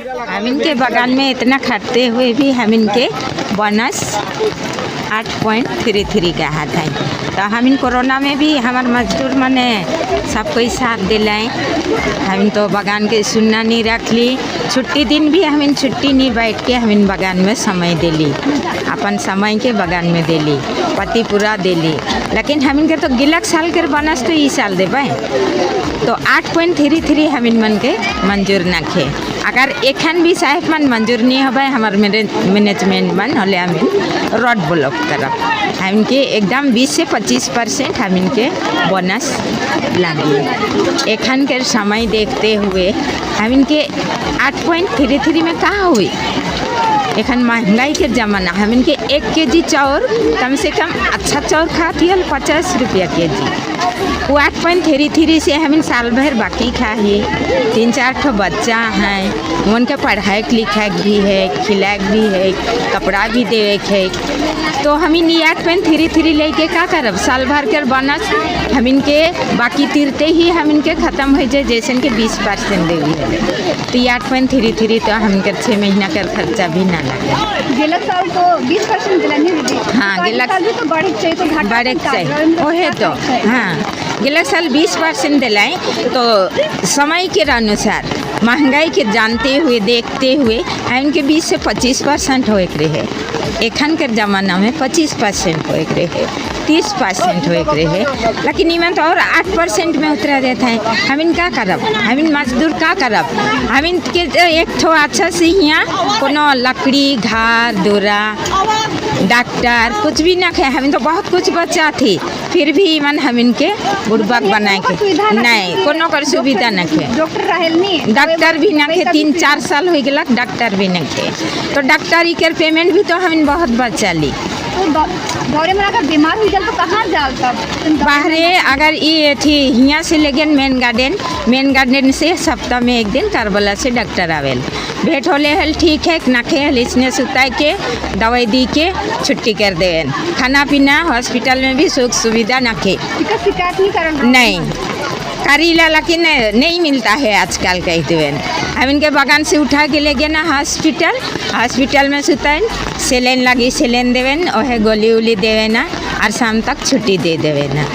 हम इनके बगान में इतना खटते हुए भी हम इनके बोनस 8.33 का हाथ है। तो हम इन कोरोना में भी हमार मजदूर मने सब कोई साथ दिलाए। हम तो बगान के सुनना नहीं रख ली। छुट्टी दिन भी हम इन छुट्टी नहीं बैठ के हम इन बगान में समय दिली, अपन समय के बगान में दिली, पति पूरा दिली। लेकिन हम इनके तो गिलक साल के बोनस तो ई साल देबै तो 8.33 हम इन मन के मंजूर नखे। अगर एखन भी साहेब मन मंजूर नहीं होबे हमार मैनेजमेंट मन होले हम रोड ब्लॉक करब। हम इनके एकदम 20 से 25% हम इनके बोनस लागी। एखन के समय देखते हुए हम इनके 8.33 में कहाँ हुई? एखन महंगाई के ज़माना। हम इनके 1 केजी चाउर, कम से कम अच्छा चाउर खाती हल 50 रुपया केजी। वो 8.33 से हम इन साल भर बाकी खाही। तीन चार ठो बच्चा हैं, उनके पढ़ाई लिखाई भी है, खिलाए भी है, कपड़ा भी देवे के है। तो हम इन 8.33 लेके का करब? साल भर के बोनस हम इनके बाकी तीरते ही हम इनके ख़त्म हो जाए। जैसे इनके 20% देवी है तो 8.33 तो हम इनके 6 महीना का खर्चा भी ना लगे। गेलक साल तो 20% दिला नहीं दीदी? हाँ, तो साल भी तो बढ़े के चाहिए तो घाटा बढ़े के का चाहिए। रहे? ओहे तो हाँ, गिला साल 20% दिलाए तो समय के अनुसार महंगाई के जानते हुए, देखते हुए इनके 20 से 25% होए के रहे। एखन के ज़माना में 25% होए के रहे, 30% होए के रहे, लेकिन इमन तो और 8% में उतरा देता है। हम इन का करब? हम इन मजदूर का करब? हम इनके तो एक ठो अच्छा से यहाँ कोनो लकड़ी, घर दूरा, डॉक्टर कुछ भी ना खे। हम तो बहुत कुछ बचा थी, फिर भी इमन हम इनके बुड़बक बनाए के नहीं, कोनो कर सुविधा न खे। डॉक्टर रहेल नहीं? डॉक्टर भी ना खे। 3-4 साल हो गया, डॉक्टर भी न खे। तो डॉक्टर के पेमेंट भी तो हम बहुत बचा ली। तो दौरे में अगर बीमार हो जाए तो कहाँ जाल तब? बाहरे। अगर ये थी हियाँ से लेकिन मेन गार्डन, मेन गार्डन से सप्ताह में एक दिन करबला से डॉक्टर आवेल। भेंट होले हल ठीक है, नाखे हल इसने सुताई के दवाई दी के छुट्टी कर देवन। खाना पीना हॉस्पिटल में भी सुख सुविधा नाखे। एकर शिकायत नहीं करल? नहीं करीला, लेकिन नहीं मिलता है आजकल कह देवन। हम इनके बगान से उठा के ले गए ना हॉस्पिटल, हॉस्पिटल में सुतैन, सेलेन लगी, सेलेन देवन, ओहे गोली उली देवे ना और शाम तक छुट्टी दे देवे ना।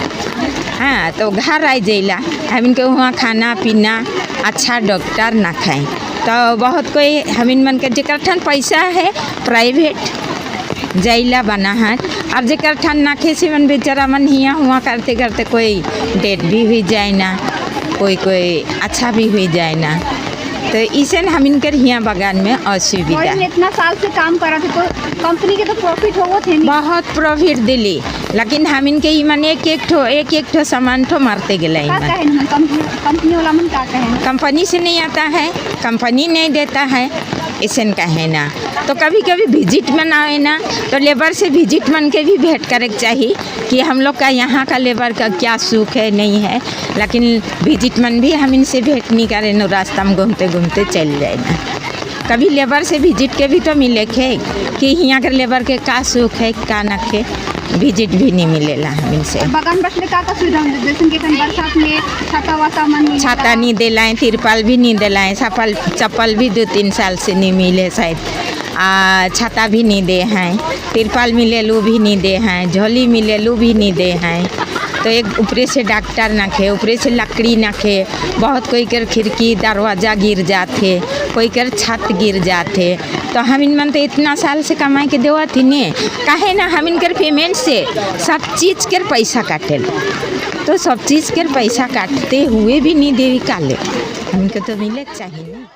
हाँ, तो घर आ जैला हम इनके वहाँ खाना पीना अच्छा, डॉक्टर ना खाएं। तो बहुत कोई हम इन मन के जेकर ठन पैसा है प्राइवेट जैला बना है और जेकर ठन नाखे से मन बेचारा मन हिया हुआ करते करते कोई डेथ भी हुई जाए ना, कोई कोई अच्छा भी हुई जाए ना। तो इसे हम इनकर हिया बगान में असुविधा। और इतना साल से काम करा थे तो कंपनी के तो प्रॉफिट होवो थे नहीं? बहुत प्रॉफिट दिली, लेकिन हम इनके ई एक एक ठो, एक एक ठो सामान ठो मारते गेले। का ईमन कहे मन कंपनी कंपनी वाला मन का कहे? कंपनी से नहीं आता है, कंपनी नहीं देता है, ऐसे कहे ना। तो कभी कभी विजिट में ना आए ना, तो लेबर से विजिट मन के भी भेंट करे के चाहिए कि हम लोग का यहाँ का लेबर का क्या सुख है, नहीं है। लेकिन विजिट मन भी हम इनसे भेंट नहीं करें न, रास्ता में घूमते घूमते चल जाए ना। कभी लेबर से विजिट के भी तो मिले खे कि यहाँ के लेबर के का सुख है, का न खे। विजिट भी नहीं मिलेला हम इनसे। बगान बसले का का सुविधा मिले? जैसे कि एखन बरसात में छाता वाता मन मिलेला? छाता नहीं दिलाएं, तिरपाल भी नहीं दिलाएं, चप्पल चप्पल भी 2-3 साल से नहीं मिले शायद। छाता भी नहीं दे हैं, तिरपाल मिले लू भी नहीं दे हैं, झोली मिले लू भी नहीं दे हैं। तो एक ऊपरे से डॉक्टर न खे, ऊपरे से लकड़ी न खे। बहुत कोई कर खिड़की दरवाज़ा गिर जाते, कोई कर छत गिर जाते। तो हम इन मन तो इतना साल से कमाई के देवा थी ने काहे ना? हम इनकर पेमेंट से सब चीज़ के पैसा काटेल, तो सब चीज़ के पैसा काटते हुए भी नहीं देवी काले? हमके तो मिले के चाहिए ना।